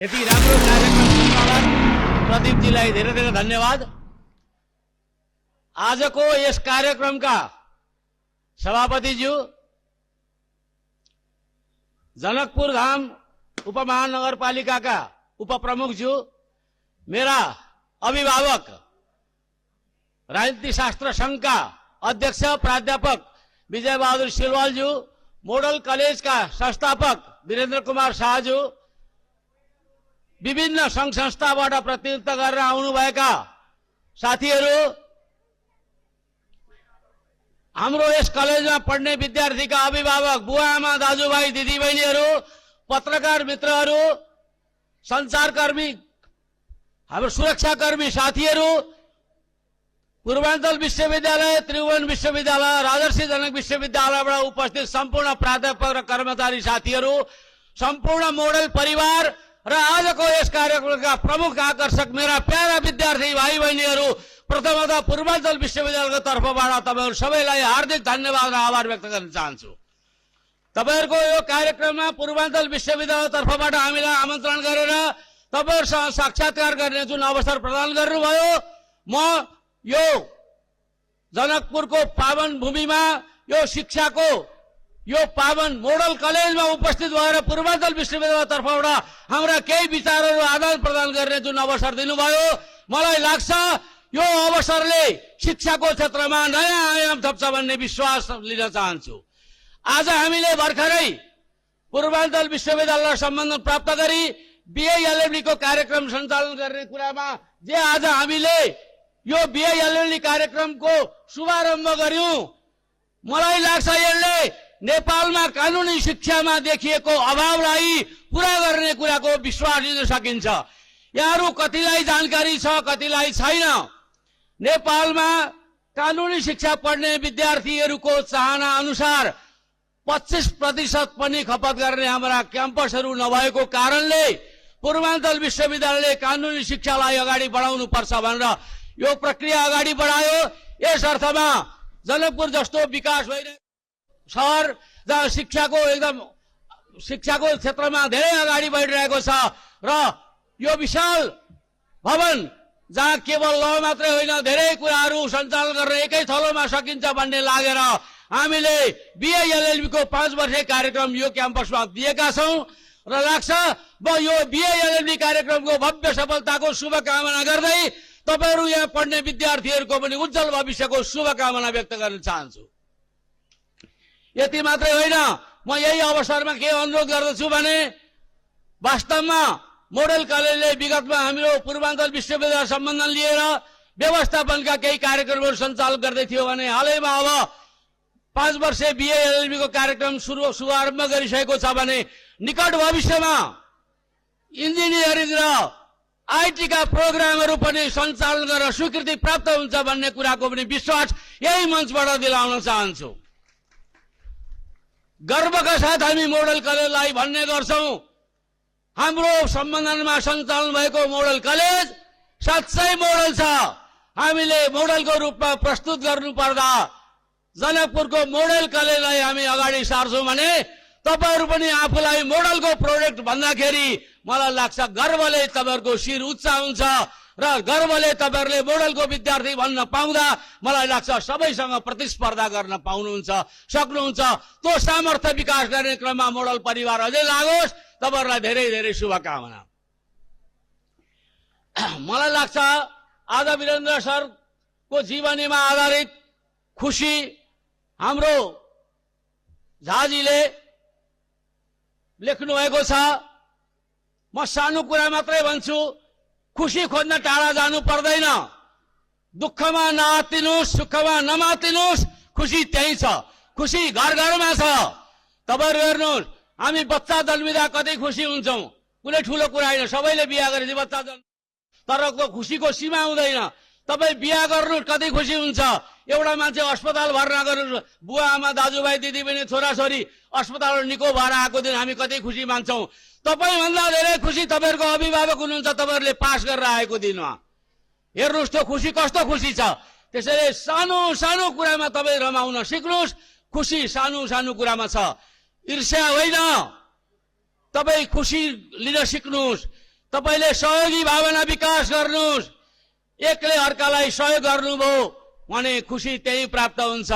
यति राम्रो कार्यक्रम सुन्नलाई प्रदीपजीलाई धेरै धेरै धन्यवाद। आजको यस कार्यक्रमका सभापतिज्यू, जनकपुर धाम उपमहानगरपालिकाका उपप्रमुखज्यू, मेरा अभिभावक, राजनीति शास्त्र संघका अध्यक्ष प्राध्यापक विजय बहादुर सिलवालज्यू, मोडल कलेजका संस्थापक वीरेन्द्र कुमार शाहज्यू, विभिन्न संघ संस्थाबाट प्रतिनिधित्व गरेर आउनुभएका साथीहरू, हाम्रो यस कलेजमा पढ्ने विद्यार्थीका अभिभावक बुवा आमा दाजुभाइ दिदीबहिनीहरू, पत्रकार मित्रहरू, सञ्चारकर्मी, हाम्रो सुरक्षाकर्मी साथीहरू, पूर्वाञ्चल विश्वविद्यालय, त्रिभुवन विश्वविद्यालय, राजर्षि जनक विश्वविद्यालयबाट उपस्थित सम्पूर्ण प्राध्यापक र कर्मचारी साथीहरू, सम्पूर्ण मोडल परिवार र आजको यस कार्यक्रमका प्रमुख आकर्षक मेरा प्यारा विद्यार्थी भाइ बहिनीहरू, प्रथमतः पूर्वाञ्चल विश्वविद्यालयको तर्फबाट तपाईहरु सबैलाई हार्दिक धन्यवाद र आभार व्यक्त गर्न चाहन्छु। तपाईहरुको यो कार्यक्रममा पूर्वाञ्चल विश्वविद्यालय तर्फबाट हामीलाई आमन्त्रण गरेर तपाईहरुसँग साक्षात्कार गर्ने जुन अवसर प्रदान गर्नुभयो, म यो जनकपुरको पावन भूमिमा यो शिक्षाको यो पावन मोडल कलेजमा उपस्थित भएर पूर्वाञ्चल विश्वविद्यालय तर्फबाट हाम्रा केही विचारहरू आदान प्रदान गर्ने जुन अवसर दिनुभयो, मलाई लाग्छ यो अवसरले शिक्षाको क्षेत्रमा नयाँ आयाम थप्छ भन्ने विश्वास लिन चाहन्छु। आज हामीले भर्खरै पूर्वाञ्चल विश्वविद्यालय सम्बन्धन प्राप्त गरी बीए-एलएलबी को कार्यक्रम सञ्चालन गर्ने कुरामा जे आज हामीले यो बीए-एलएलबी कार्यक्रमको शुभारम्भ गर्यौं, मलाई लाग्छ यसले नेपालमा कानुनी शिक्षामा देखिएको अभावलाई पूरा गर्ने कुराको विश्वास लिन सकिन्छ। यहाँहरू कतिलाई जानकारी छ, कतिलाई छैन। नेपालमा कानुनी शिक्षा पढ्ने विद्यार्थीहरूको चाहना अनुसार 25% पनि खपत गर्ने हाम्रा क्याम्पसहरू नभएको कारणले पूर्वाञ्चल विश्वविद्यालयले कानुनी शिक्षालाई अगाडि बढाउनु पर्छ भनेर यो प्रक्रिया अगाडि बढायो। यस अर्थमा जनकपुर जस्तो विकास भइरहेको शहर जहाँ शिक्षाको क्षेत्रमा धेरै अगाडि बढिरहेको छ र यो विशाल भवन जहाँ केवल ल मात्रै होइन धेरै कुराहरू सञ्चालन गर्न एकै थलोमा सकिन्छ भन्ने लागेर हामीले बीए-एलएलबी को 5 वर्षे कार्यक्रम यो क्याम्पसमा दिएका छौं र लाग्छ म यो बीए-एलएलबी कार्यक्रमको भव्य सफलताको शुभकामना गर्दै तपाईहरु यहाँ पढ्ने विद्यार्थीहरूको पनि उज्जवल भविष्यको शुभकामना व्यक्त गर्न चाहन्छु। यति मात्रै होइन, म यही अवसरमा के अनुरोध गर्दछु भने वास्तवमा मोडल कलेजले विगतमा हाम्रो पूर्वाञ्चल विश्वविद्यालय सम्बन्धन लिएर व्यवस्थापनका केही कार्यक्रमहरू सञ्चालन गर्दै थियो भने हालैमा अब 5 वर्षे बीए-एलएलबी को कार्यक्रम शुभारम्भ गरिसकेको छ भने निकट भविष्यमा इन्जिनियरिङ र आईटी का प्रोग्रामहरू पनि सञ्चालन गरेर स्वीकृति प्राप्त हुन्छ भन्ने कुराको पनि विश्वास यही मञ्चबाट दिलाउन चाहन्छु। गर्वका साथ हामी मोडल कलेजलाई भन्ने गर्छौं, हाम्रो सम्बन्धनमा सञ्चालन भएको मोडल कलेज साँच्चै मोडल छ। हामीले मोडलको रूपमा प्रस्तुत गर्नुपर्दा जनकपुरको मोडल कलेजलाई हामी अगाडि सार्छौं भने तपाईहरु पनि आफूलाई मोडलको प्रोडक्ट भन्दाखेरि मलाई लाग्छ गर्वले तपाईहरुको शिर उच्च हुन्छ र गर्वले तपाईहरुले मोडलको विद्यार्थी भन्न पाउँदा मलाई लाग्छ सबैसँग प्रतिस्पर्धा गर्न पाउनुहुन्छ, सक्नुहुन्छ। त्यो सामर्थ्य विकास गर्ने क्रममा मोडल परिवार अझै लागोस्। तपाईहरुलाई धेरै धेरै शुभकामना। मलाई लाग्छ आज वीरेन्द्र सरको जीवनीमा आधारित खुशी हाम्रो झाजीले लेख्नु भएको छ। म सानो कुरा मात्रै भन्छु, खुशी खोज्न टाढा जानु पर्दैन। दुःखमा नआत्तिनुस्, सुखमा नमात्तिनुस्, खुशी त्यही छ। खुशी घर घरमा छ। तपाईहरु हेर्नुस्, हामी बच्चा जन्मिँदा कतै खुशी हुन्छौं, कुनै ठूलो कुरा होइन, सबैले बिहा गरेपछि बच्चा जन्म, तर खुशीको सीमा हुँदैन। तपाई बिहा गर्नु कतै खुशी हुन्छ, एउटा मान्छे अस्पताल भर्ना गर्नु, बुवा आमा दाजुभाइ दिदीबहिनी छोराछोरी अस्पतालबाट निको भएर आएको दिन हामी कतै खुशी मान्छौं। तपाई भन्दा धेरै खुशी तपाईहरुको अभिभावक हुनुहुन्छ, तपाईहरुले पास गरेर आएको दिनमा। हेर्नुस् त्यो खुशी कस्तो खुशी छ। त्यसैले सानो सानो कुरामा तपाई रमाउन सिक्नुस्। खुशी सानो सानो कुरामा छ, ईर्ष्या होइन। तपाई खुशी लिन सिक्नुस्। तपाईले सहयोगी भावना विकास गर्नुस्। एकले अर्कालाई सहयोग गर्नुभयो भने खुशी त्यही प्राप्त हुन्छ।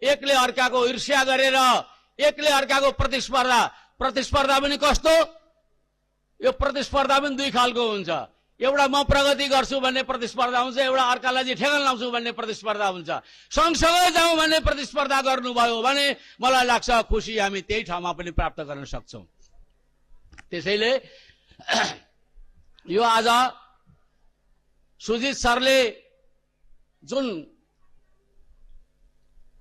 एकले अर्काको ईर्ष्या गरेर, एकले अर्काको प्रतिस्पर्धा पनि कस्तो? यो प्रतिस्पर्धा पनि दुई खालको हुन्छ। एउटा म प्रगति गर्छु भन्ने प्रतिस्पर्धा हुन्छ, एउटा अर्कालाई चाहिँ ठेगान लाउँछु भन्ने प्रतिस्पर्धा हुन्छ। सँगसँगै जाउँ भन्ने प्रतिस्पर्धा गर्नुभयो भने मलाई लाग्छ खुशी हामी त्यही ठाउँमा पनि प्राप्त गर्न सक्छौं। त्यसैले यो आज सुजित सरले जुन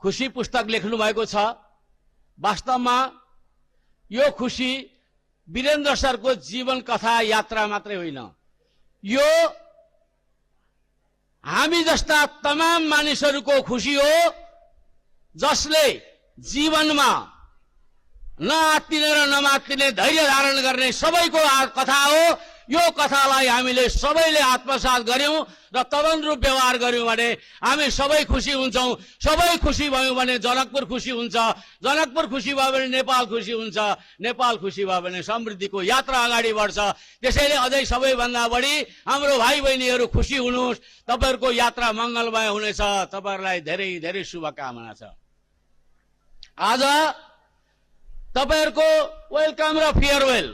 खुशी पुस्तक लेख्नु भएको छ, वास्तवमा यो खुशी वीरेन्द्र सरको जीवन कथा यात्रा मात्रै होइन, यो हामी जस्ता तमाम मानिसहरूको खुशी हो जसले जीवनमा नआत्तिने र नमात्तिने धैर्य धारण गर्ने सबैको कथा हो। यो कथालाई हामीले सबैले आत्मसात गर्यौं र तदनुरूप व्यवहार गर्यौं भने हामी सबै खुशी हुन्छौं। सबै खुशी भयौं भने जनकपुर खुशी हुन्छ, जनकपुर खुशी भयो भने नेपाल खुशी हुन्छ, नेपाल खुशी भयो भने समृद्धिको यात्रा अगाडि बढ्छ। त्यसैले अझै सबैभन्दा बढी हाम्रो भाइ बहिनीहरू खुशी हुनुहोस्। तपाईहरुको यात्रा मंगलमय हुनेछ। तपाईहरुलाई धेरै धेरै शुभकामना छ। आज तपाईहरुको वेलकम र फेयरवेल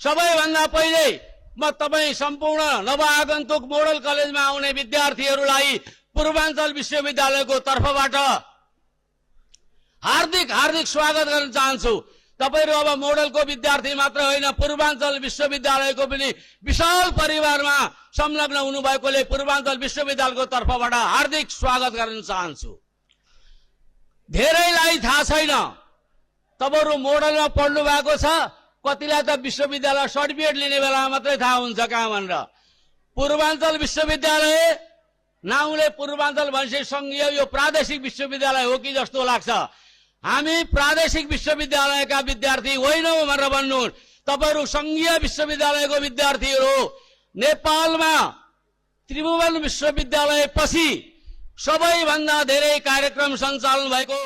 सबैभन्दा पहिले म तपाई सम्पूर्ण नवआगन्तुक मोडल कलेजमा आउने विद्यार्थीहरूलाई पूर्वाञ्चल विश्वविद्यालयको तर्फबाट हार्दिक हार्दिक स्वागत गर्न चाहन्छु। तपाईहरु अब मोडलको विद्यार्थी मात्र होइन, पूर्वाञ्चल विश्वविद्यालयको पनि विशाल परिवारमा संलग्न हुनुभएकोले पूर्वाञ्चल विश्वविद्यालयको तर्फबाट हार्दिक स्वागत गर्न चाहन्छु। धेरैलाई थाहा छैन तपाईहरु मोडलमा पढ्नु भएको छ, कतिलाई त विश्वविद्यालय सर्टिफिकेट लिने बेला मात्रै थाहा हुन्छ कहाँ भनेर। पूर्वाञ्चल विश्वविद्यालय नाउँले पूर्वाञ्चल भनेपछि संघीय यो प्रादेशिक विश्वविद्यालय हो कि जस्तो लाग्छ। हामी प्रादेशिक विश्वविद्यालयका विद्यार्थी होइनौं भनेर भन्नुहोस्। तपाईहरु संघीय विश्वविद्यालयको विद्यार्थीहरू हो। नेपालमा त्रिभुवन विश्वविद्यालय पछि सबैभन्दा धेरै कार्यक्रम सञ्चालन भएको,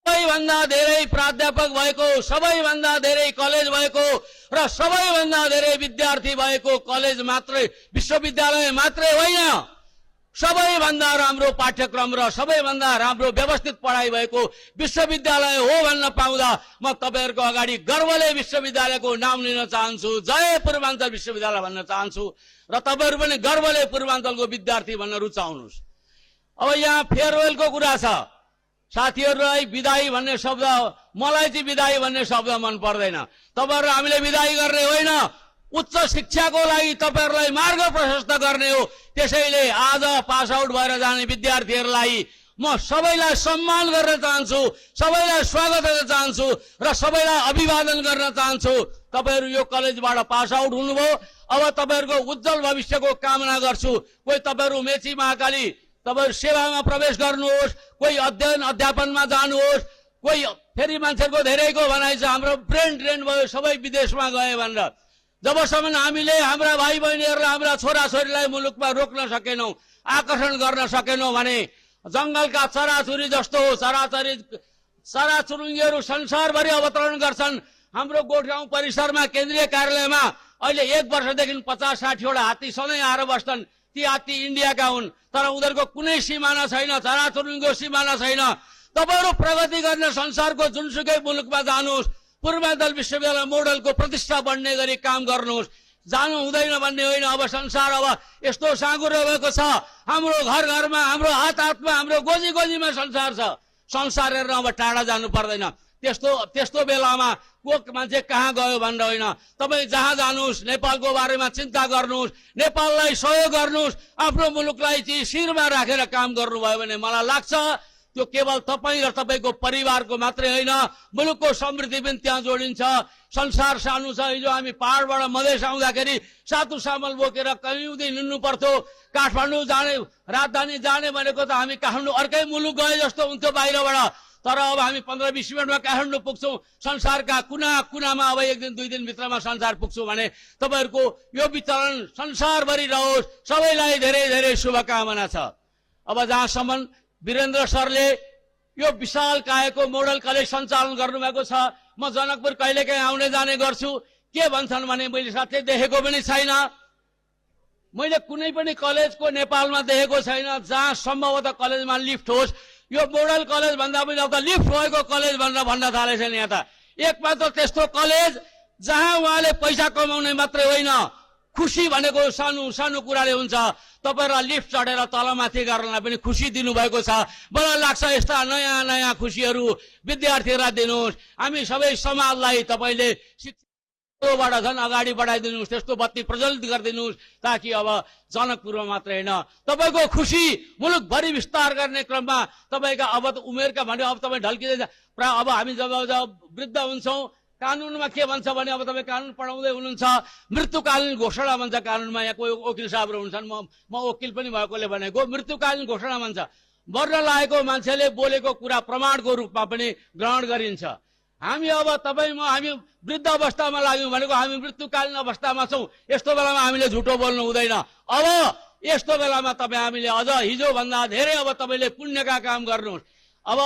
सबैभन्दा धेरै प्राध्यापक भएको, सबैभन्दा धेरै कलेज भएको र सबैभन्दा धेरै विद्यार्थी भएको कलेज मात्रै, विश्वविद्यालय मात्रै होइन, सबैभन्दा राम्रो पाठ्यक्रम र सबैभन्दा राम्रो व्यवस्थित पढाइ भएको विश्वविद्यालय हो भन्न पाउँदा म तपाईहरुको अगाडि गर्वले विश्वविद्यालयको नाम लिन चाहन्छु। जय पूर्वाञ्चल विश्वविद्यालय भन्न चाहन्छु र तपाईहरु पनि गर्वले पूर्वाञ्चलको विद्यार्थी भन्न रुचाउनुस्। अब यहाँ फेयरवेलको कुरा छ। साथीहरुलाई विदाई भन्ने शब्द, मलाई चाहिँ विदाई भन्ने शब्द मन पर्दैन। तपाईहरु हामीले विदाई गर्ने होइन, उच्च शिक्षाको लागि तपाईहरुलाई मार्ग प्रशस्त गर्ने हो। त्यसैले आज पास आउट भएर जाने विद्यार्थीहरूलाई म सबैलाई सम्मान गर्न चाहन्छु, सबैलाई स्वागत गर्न चाहन्छु र सबैलाई अभिवादन गर्न चाहन्छु। तपाईहरु यो कलेजबाट पास आउट हुनुभयो, अब तपाईहरुको उज्जवल भविष्यको कामना गर्छु। कोही तपाईहरु मेची महाकाली तपाईहरु सेवामा प्रवेश गर्नुहोस्, कोही अध्ययन अध्यापनमा जानुहोस्, कोही फेरि मान्छेको धेरैको भनाइ छ हाम्रो ब्रेन ड्रेन भयो, सबै विदेशमा गए भनेर। जबसम्म हामीले हाम्रा भाइ बहिनीहरूलाई, हाम्रा छोराछोरीलाई मुलुकमा रोक्न सकेनौं, आकर्षण गर्न सकेनौं भने जंगलका चराचुरी जस्तो हो। चराचुरुङ्गीहरू संसारभरि अवतरण गर्छन्। हाम्रो गोठगाउँ परिसरमा केन्द्रीय कार्यालयमा अहिले 1 वर्षदेखि 50-60 वटा हात्ती सधैँ आएर बस्छन्। ती हात्ती इन्डियाका हुन्, तर उनीहरूको कुनै सिमाना छैन, चराचुरुङ्गीको सिमाना छैन। तपाईहरु प्रगति गर्ने संसारको जुनसुकै मुलुकमा जानुहोस्, पूर्वाञ्चल विश्वविद्यालय मोडलको प्रतिष्ठा बढ्ने गरी काम गर्नुहोस्। जानु हुँदैन भन्ने होइन। अब संसार अब यस्तो साँगुरो भएको छ, हाम्रो घर घरमा, हाम्रो हात हातमा, हाम्रो गोजी गोजीमा संसार छ। संसार हेर्न अब टाढा जानु पर्दैन। त्यस्तो बेलामा को मान्छे कहाँ गयो भनेर होइन, तपाईँ जहाँ जानुहोस् नेपालको बारेमा चिन्ता गर्नुहोस्, नेपाललाई सहयोग गर्नुहोस्, आफ्नो मुलुकलाई चाहिँ शिरमा राखेर काम गर्नुभयो भने मलाई लाग्छ त्यो केवल तपाईँ र तपाईँको परिवारको मात्रै होइन, मुलुकको समृद्धि पनि त्यहाँ जोडिन्छ। संसार सानो छ। हिजो हामी पहाडबाट मधेस आउँदाखेरि सातु सामल बोकेर कयौं दिन हिँड्नु पर्थ्यो। काठमाडौँ जाने, राजधानी जाने भनेको त हामी काठमाडौँ अर्कै मुलुक गए जस्तो हुन्थ्यो बाहिरबाट, तर अब हामी 15-20 मिनटमा काठमाडौँ पुग्छौं। संसारका कुना कुनामा अब 1 दिन 2 दिन भित्रमा संसार पुग्छौं भने तपाईहरुको यो विचरण संसारभरि रहोस्। सबैलाई धेरै धेरै शुभकामना छ। अब जहाँसम्म वीरेन्द्र सरले यो विशाल कायको मोडल कलेज सञ्चालन गर्नुभएको छ, म जनकपुर कहिलेकाहीँ आउने जाने गर्छु। के भन्छन् भने मैले साथै देखेको पनि छैन। मैले कुनै पनि कलेजको नेपालमा देखेको छैन जहाँ सम्भवतः कलेजमा लिफ्ट होस्। यो मोडल कलेज भन्दा पनि अब त लिफ्ट भएको कलेज भनेर भन्न थालेछन् यहाँ त। एकमात्र त्यस्तो कलेज जहाँ उहाँले पैसा कमाउने मात्रै होइन, खुसी भनेको सानो सानो कुराले हुन्छ। तपाईहरुलाई लिफ्ट चढेर तलमाथि गर्नलाई पनि खुसी दिनुभएको छ। मलाई लाग्छ यस्ता नयाँ नयाँ खुसीहरू विद्यार्थीहरूलाई दिनुहोस्। हामी सबै समाजलाई तपाईले शिक्षाबाट झन् अगाडि बढाइदिनुहोस्, त्यस्तो बत्ती प्रज्वलित गरिदिनुहोस्, ताकि अब जनकपुरमा मात्र होइन तपाईको खुसी मुलुकभरि विस्तार गर्ने क्रममा तपाईका अब त उमेरका भने अब तपाईँ ढल्किँदै अब हामी जब वृद्ध हुन्छौँ कानुनमा के भन्छ भने अब तपाईँ कानुन पढाउँदै हुनुहुन्छ, मृत्युकालीन घोषणा भन्छ कानुनमा। यहाँ कोही वकिल साहबहरू हुन्छन्, म वकिल पनि भएकोले भनेको मृत्युकालीन घोषणा भन्छ। मर्न लागेको मान्छेले बोलेको कुरा प्रमाणको रूपमा पनि ग्रहण गरिन्छ। हामी अब तपाईँ म हामी वृद्ध अवस्थामा लाग्यौँ भनेको हामी मृत्युकालीन अवस्थामा छौँ। यस्तो बेलामा हामीले झुटो बोल्नु हुँदैन। अब यस्तो बेलामा तपाईँ हामीले अझ हिजोभन्दा धेरै अब तपाईँले पुण्यका काम गर्नुहोस्। अब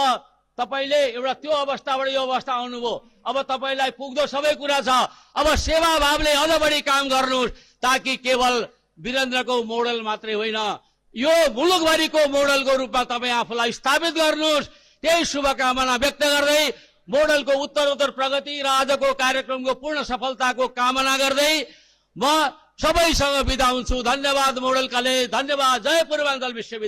तपाईले एउटा त्यो अवस्थाबाट यो अवस्था आउनुभयो, अब तपाईलाई पुग्दो सबै कुरा छ। अब सेवा भावले अझ बढी काम गर्नुहोस्, ताकि केवल वीरेन्द्रको मोडल मात्रै होइन, यो मुलुकभरिको मोडलको रूपमा तपाईँ आफूलाई स्थापित गर्नुहोस्। त्यही शुभकामना व्यक्त गर्दै मोडलको उत्तरोत्तर प्रगति र आजको कार्यक्रमको पूर्ण सफलताको कामना गर्दै म सबैसँग बिदा हुन्छु। धन्यवाद मोडल कलेज, धन्यवाद। जय पूर्वाञ्चल विश्वविद्यालय।